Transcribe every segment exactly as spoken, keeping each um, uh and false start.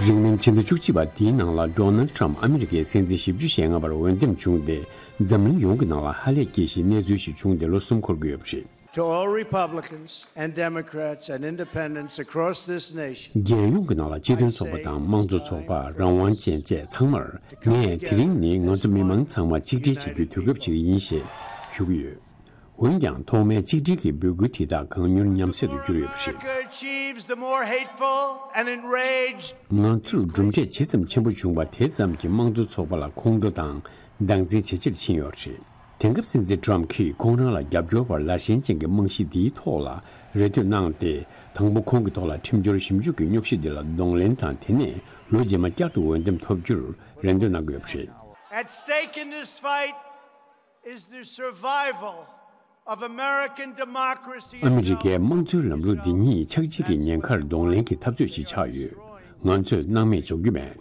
རིང་མིན་ཕྱི་ཟླ་བཅུ་གཅིག་པ་འདིའི་ནང་ལ་ཌོ་ནལ་ཁྲམ་ཨ་མི་རི་ཀའི་སྲིད་འཛིན་བཞི་བཅུ་ཞེ་ལྔ་པར་འོས་འདེམས་བྱུང་སྟེ། འཛམ་གླིང་ཡོངས་ཀྱི་ནང་ལ་ཧ་ལས་དགྱེས་ཤིང་གནས་ཚུལ་ཞིག་བྱུང་སྟེ་ལོ་གསུམ་འཁོར་གྱི་ཡོད་པ་རེད། To all Republicans and Democrats and Independents across this nation, རྒྱལ་ཡོངས་ཀྱི་ནང་ལ་སྤྱི་མཐུན་ཚོགས་པ་དང་དམངས་གཙོ་ཚོགས་པ། རང་དབང་ཅན་བཅས་ཚང་མར། ངས་དེ་རིང་ནི་ང་ཚོ་མི་མང་ཚང་མ་གཅིག་སྒྲིལ་བྱེད་རྒྱུའི་དུས་སྐབས་ཤིག་ཡིན་ཞེས་ཞུ་གི་ཡོད། འོན་ཀྱང་ཐོག་མའི་གཅིག་སྒྲིལ་གྱི་འབོད་སྐུལ་དེ་དག་གང་མྱུར་ཉམས་སད་དུ་གྱུར་ཡོད་པ་རེད། America achieves, the more hateful and enraged. ང་ཚོར་གྲུབ་འབྲས་ཇི་ཙམ་ཆེན་པོ་བྱུང་བ་དེ་ཙམ་གྱིས་དམངས་གཙོ་ཚོགས་པ་ལ་ཁོང་ཁྲོ་དང་སྡང་ཆེན་ཇེ་ཆེར་ཕྱིན་ཡོད་རེད། དེང་སྐབས་སྲིད་འཛིན་ཊམ་གྱིས་ཁོང་རང་ལ་རྒྱབ་སྐྱོར་བར་ལར་ཞེན་ཅན་གྱི་རྨང་གཞི་འདིའི་ཐོག་ལ་རེ་ལྟོས་གནང་སྟེ། དང་པོ་ཁོང་གི་ཐོག་ལ་ཁྲིམས་སྦྱོར་ཞིབ་འཇུག་གི་སྙོག་གཞི་འདི་ལ་གདོང་ལེན་དང་། དེ་ནས་ལོ་རྗེས་མ་བསྐྱར་དུ་འོས་འདེམས་ཐོབ་རྒྱུར་རེ་ལྟོས་གནང་གི་ཡོད་པ་རེད། At stake in this fight is the survival of American democracy itself. ཨ་མི་རི་ཀའི་དམངས་གཙོའི་ལམ་ལུགས་འདི་ཉིད་ཆགས་འཇིག་གི་ཉེན་ཁར་གདོང་ལེན་གྱི་འཐབ་རྩོད་ཞིག་ཆགས་ཡོད། ང་ཚོས་སྣང་མེད་འཇོག་རྒྱུ་མེད།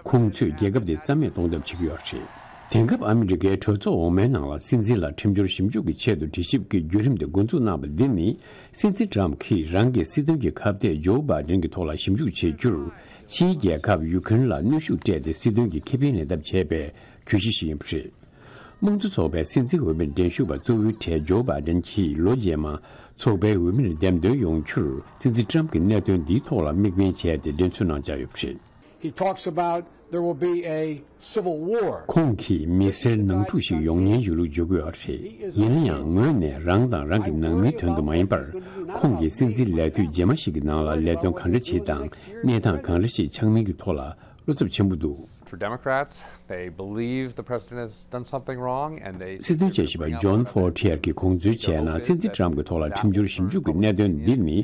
ཁོང་ཚོས་རྒྱལ་ཁབ་འདི་རྩ་མེད་གཏོང་ཐབས་བྱེད་ཀྱི་ཡོད་རེད། དེང་སྐབས་ཨ་མི་རི་ཀའི་གྲོས་ཚོགས་འོག་མའི་ནང་ལ་སྲིད་འཛིན་ལ་ཁྲིམས་སྦྱོར་ཞིབ་འཇུག་གི་ཆེད་དུ་དྲི་ཞིབ་ཀྱི་བརྒྱུད་རིམ་དེ་འགོ་འཛུགས་གནང་བ་འདི་ནི། སྲིད་འཛིན་ཊམ་གྱིས་རང་གི་སྲིད་དོན་གྱི་ཁ་གཏད་ཇོ་བྷའི་ཌེན་གྱི་ཐོག་ལ་ཞིབ་འཇུག་བྱེད་རྒྱུར། ཕྱིའི་རྒྱལ་ཁབ་ཡུ་ཀེ་རེན་ལ་གནོན་ཤུགས་སྤྲད་དེ་སྲིད་དོན་གྱི་ཁེ་ཕན་ལེན་ཐབས་བྱས་པའི་གྱོད་གཞི་ཞིག་ཡིན་པ་རེད། དམངས་གཙོ་ཚོགས་པའི་སྲིད་འཛིན་འོས་མིར་འགྲན་ཞུགས་པ་གཙོ་བོའི་གྲས་ཇོ་བྷའི་ཌེན་གྱིས་ལོ་རྗེས་མ་ཚོགས་པའི་འོས་མིར་འདེམས་ཐོན་ཡོང་རྒྱུར། སྲིད་འཛིན་ཊམ་གྱི་གནད་དོན་འདིའི་ཐོག་ལ་དམིགས་འབེན་བྱས་ཏེ་འགྲན་རྩོད་གནང་འཆར་ཡོད་པ་རེད། He talks about there will be a civil war. ཁོང་གིས་མི་སེར་ནང་འཁྲུག་ཞིག་ཡོང་ཉེན་ཡོད་ལུགས་བརྗོད་ཀྱི་ཡོད་རེད། ཡིན་ན་ཡང་ངོས་ནས་རང་དང་རང་གི་ནང་མིའི་དོན་དུ་མ་ཡིན་པར། ཁོང་གིས་སྲིད་འཛིན་ལས་དུས་རྗེས་མ་ཞིག་གི་ནང་ལ་ལས་དོན་གང་འདྲ་བྱེད་དང་གནས་སྟངས་གང་འདྲ་ཞིག་ཆགས་མིན་གྱི་ཐོག་ལ་བློ་འཚབ་ཆེན་པོ་འདུག། For Democrats, they believe the president has done something wrong and they སྲིད་དོན་དཔྱད་ཞིབ་པ་ཇོན་ཕོར་ཊི་ཡར་གྱིས་དགོངས་ཚུལ་བྱས་ན། སྲིད་འཛིན་ཊམ་གྱི་ཐོག་ལ་ཁྲིམས་སྦྱོར་ཞིབ་འཇུག་གི་གནད་དོན་འདི་ནི་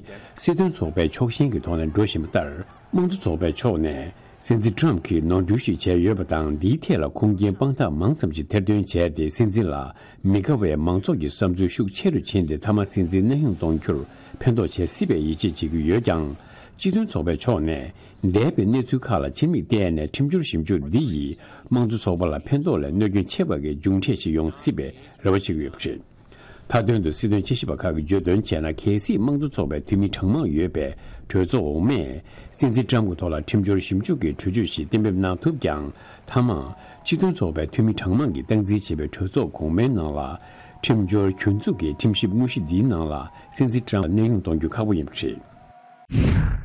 སྲིད་དོན་ཚོགས་པའི་ཕྱོགས་ཞེན་གྱི་ཐོག་ནས་འགྲོ་བཞིན་པ་ལྟར། དམངས་གཙོ་ཚོགས་པའི་ཕྱོགས་ནས་སྲིད་འཛིན་ཊམ་གྱིས་ནོར་འཁྲུལ་ཞིག་བྱས་ཡོད་པ་དང་། འདིའི་ཐད་ལ་ཁུངས་སྐྱེལ་དཔང་རྟགས་མང་ཙམ་ཞིག་ཐེར་འདོན་བྱས་ཏེ། སྲིད་འཛིན་ལ་མི་དགའ་བའི་མང་ཚོགས་ཀྱི་བསམ་ཚུལ་ཤུགས་ཆེ་རུ་ཕྱིན་ཏེ། མཐའ་མ་སྲིད་འཛིན་གནས་དབྱུང་གཏོང་རྒྱུར་ཕན་ཐོགས་བྱེད་སྲིད་པའི་ཡིད་ཆེས་བྱེད་ཀྱི་ཡོད་ཀྱང་། སྤྱི་མཐུན་ཚོགས་པའི་ཕྱོགས་ནས། འདས་པའི་གནས་ཚུལ་ཁག་ལ་ཕྱིར་མིག་བལྟས་ནས། ཁྲིམས་སྦྱོར་ཞིབ་འཇུག་འདི་ཡིས་དམངས་གཙོ་ཚོགས་པ་ལ་ཕན་ཐོགས་ལས་གནོད་སྐྱོན་ཆེ་བ་གི་མཇུག་འབྲས་ཤིག་ཡོང་སྲིད་པའི་རེ་བ་བྱེད་ཀྱི་ཡོད་པ་རེད། མཐའ་དོན་དུ་སྲིད་དོན་དཔྱད་ཞིབ་པ་ཁག་གིས་བརྗོད་དོན་བྱས་ན། གལ་སྲིད་དམངས་གཙོ་ཚོགས་པའི་འཐུས་མི་གྲངས་མང་ཡོད་པའི་གྲོས་ཚོགས་འོག་མས་སྲིད་འཛིན་ཊམ་གྱི་ཐོག་ལ་ཁྲིམས་སྦྱོར་ཞིབ་འཇུག་གི་གྲོས་ཆོད་ཞིག་གཏན་འབེབས་གནང་ཐུབ་ཀྱང་། མཐའ་མ་སྤྱི་མཐུན་ཚོགས་པའི་འཐུས་མི་གྲངས་མང་གིས་སྟངས་འཛིན་བྱས་པའི་གྲོས་ཚོགས་གོང་མའི་ནང་ལ། ཁྲིམས་སྦྱོར་གྱོད་འཛུགས་ཀྱི་ཁྲིམས་ཞིབ་དངོས་གཞི་འདིའི་ནང་ལ་སྲིད་འཛིན་ཊམ་ལ་གནས་དབྱུང་གཏོང་རྒྱུ་ཁག་པོ་ཡིན་པ་རེད།